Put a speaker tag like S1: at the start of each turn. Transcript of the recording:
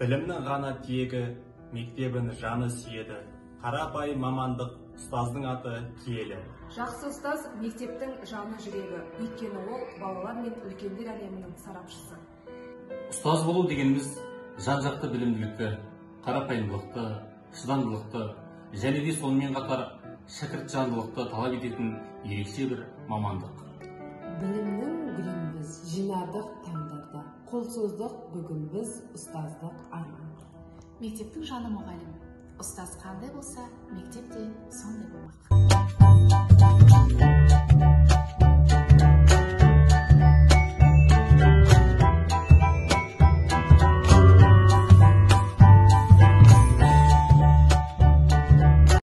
S1: Білімнің ғана тиегі, мектебін жаны сүйеді. Қарапайым мамандық, ұстаздың аты киелі.
S2: Жақсы ұстаз – мектептің жаны, жүрегі, өйткені ол балалар мен үлкендер әлемінің сарапшысы.
S3: Ұстаз болу дегеніміз жан жақты білімділікті, қарапайымдылықты, шыдамдылықты және де сонымен қатар шәкірт жандылықты талап ететін ерекше бір мамандық.
S4: Білімнің гүлін біз жинадық таңдарда, қол создық бүгін біз ұстаздық арманға.
S5: Мектептің жаны – мұғалім. Ұстаз қандай болса, мектеп те сондай болмақ.